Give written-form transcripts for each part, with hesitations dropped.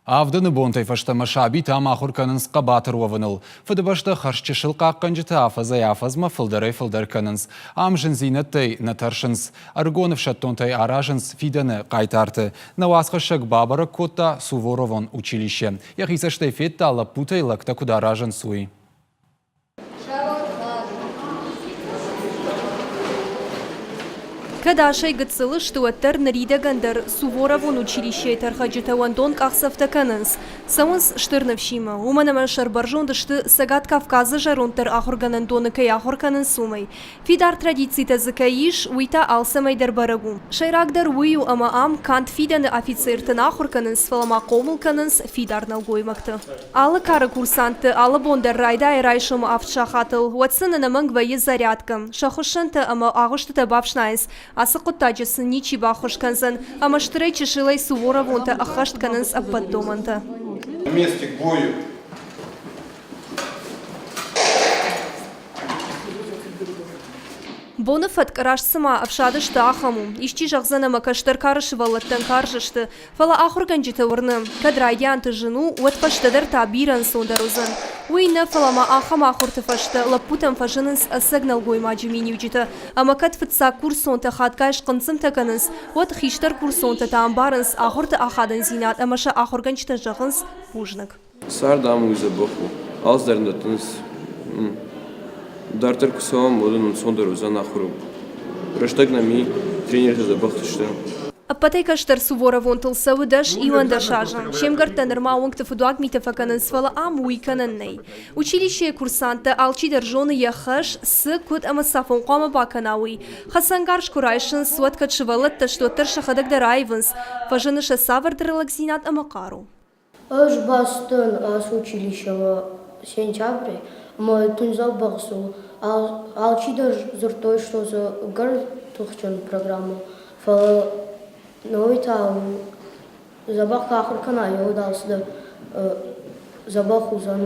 Авдӕны бонтӕй фӕстӕмӕ сабитӕ ам ахуыр кӕнынц хъӕбатыр уӕвыныл. Фыдыбӕстӕ хӕрзчысыл хъахъхъӕнджытӕ афӕдзӕй-афӕдзмӕ фылдӕрӕй-фылдӕр кӕнынц. Ам зындзинӕдтӕй нӕ тӕрсынц. Ӕрыгон ӕфсӕддонтӕй аразынц фидӕны хъайтарты. Нӕ уацхӕссӕг бабӕрӕг кодта Суворовон училище. Йӕхи цӕстӕй федта, лӕппутӕй лӕгтӕ куыд аразынц, уый. Кӕд асӕй гыццыл сты, уӕддӕр ныридӕгӕн дӕр Суворовон училищейы тӕрхӕджытӕ уӕндон къахдзӕфтӕ кӕнынц. Цӕуынц стыр ныфсимӕ, уымӕн ӕмӕ сӕрбӕрзонд сты, Цӕгат Кавказы зӕронддӕр ахуыргӕнӕндоны кӕй ахуыр кӕнынц, уымӕй. Фидар традицитӕ дзы кӕй ис, уый та алцӕмӕй дӕр бӕрӕг у. Сӕйрагдӕр уый у, ӕмӕ ам канд фидӕны афицерты нӕ ахуыр кӕнынц, фӕлӕ ма хъомыл кӕнынц фидар нӕлгоймӕгты. Алы кары курсантты алы бон дӕр райдайы райсомы авд сахатыл, уӕд сын ӕнӕмӕнг вӕййы зарядкӕ. Сӕ хуыссӕнтӕ ӕмӕ агъуыстытӕ бафснайынц. Ацы хъуыддаджы сын ничи баххуыс кӕндзӕн, ӕмӕ стырӕй-чысылӕй суворовонтӕ ӕххӕст кӕнынц ӕппӕт домӕнтӕ. Вместе к бою! Боны фӕтк раст цыма ӕфсады сты, ахӕм у. Исчи зӕгъдзӕн ӕмӕ кӕстӕр кары сывӕллӕттӕн карз сты, фӕлӕ ахуыргӕнджыты уырны, кӕд райдианты зын у, уӕд фӕстӕдӕр та бирӕ ӕнцондӕр уыдзӕн. Уый нӕ, фӕлӕ ма ахӕм ахуырты фӕстӕ лӕппутӕм фӕзынынц ӕцӕг нӕлгоймаджы миниуджытӕ ӕмӕ кӕд фыццаг курсонтӕ хатгай схъынцъымтӕ кӕнынц, уӕд хистӕр курсонтӕ та ӕмбарынц ахуырты ахадындзинад ӕмӕ сӕ ахуыргӕнджытӕ зӕгъынц бузныг. Цард ам уый дзӕбӕх у. Алцыдӕр дӕттынц. Дарддӕр куы цӕуӕм, уӕд ын ӕнцондӕр уыдзӕн ахуыры. Рӕстӕг нӕм и, тренертӕ дзӕбӕх сты. Ӕппӕтӕй кӕстӕр суворовонтыл цӕуы 10-21 азы. Се мгӕрттӕ нырма уынгты фыдуаг митӕ фӕкӕнынц, фӕлӕ ам уый кӕнӕн нӕй. Училищейы курсанттӕ алчидӕр зоны йӕ хӕс, цы, куыд ӕмӕ цафон хъуамӕ бакӕна, уый. Хӕцӕнгарз куы райсынц, уӕд кӕд сывӕллӕттӕ сты, уӕддӕр сӕхӕдӕг дӕр аивынц, фӕзыны сӕ цавӕрдӕр лӕгдзинад ӕмӕ хъару. Ӕз бацыдтӕн ацы училищемӕ сентябры ӕмӕ тынг дзӕбӕх у. Алчидӕр дзырдтой, что дзы ӕгӕр тыхджын программӕ, фӕлӕ ной та дзӕбӕх куы ахуыр кӕнай, уӕд алцыдӕр дзӕбӕх уыдзӕн.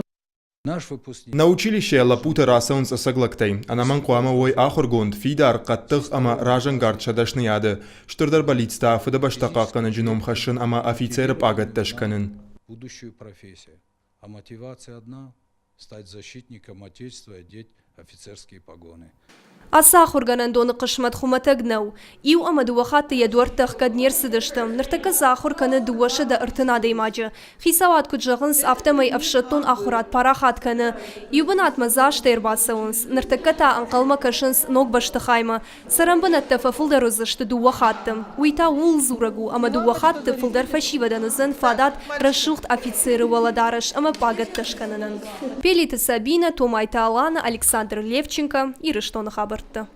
Нӕ училищейӕ лӕппутӕ рацӕуынц ӕцӕг лӕгтӕй. Ӕнӕмӕнг хъуамӕ уой ахуыргонд, фидар, хъӕддых ӕмӕ разӕнгард сӕ дӕсныйады. Стырдӕр бӕллиц та Фыдыбӕстӕ хъахъхъӕнӕджы ном хӕссын ӕмӕ афицеры пъагӕттӕ скӕнын. Будущую профессию. А мотивация одна – стать защитником Отечества и одеть офицерские погоны. Ацы ахуыргӕнӕндоны хъысмӕт хуымӕтӕг нӕу. Иу ӕмӕ дыууӕ хатты йӕ дуӕрттӕ ӕхгӕд не рцыдысты. Ныртӕккӕ дзы ахуыр кӕны 230 адӕймаджы. Хицауад куыд зӕгъынц, афтӕмӕй ӕфсӕддон ахуырад парахат кӕны. Иу бынатмӕ дзы азтӕ ӕрбацӕуынц. Ныртӕккӕ та ӕнхъӕлмӕ кӕсынц ног бӕстыхаймӕ. Цӕрӕнбынӕттӕ фӕфылдӕр уыдзысты дыууӕ хатты. Уый та ууыл дзурӕг у, ӕмӕ дыууӕ хатты фылдӕр фӕсивӕдӕн уыдзӕн фадат рӕсугъд афицеры уӕлӕдарӕс ӕмӕ пъагӕттӕ скӕнынӕн. Пелиты Сабинӕ, Томайты Алана, Александр Левченко, Ирыстоны хабӕрттӕ.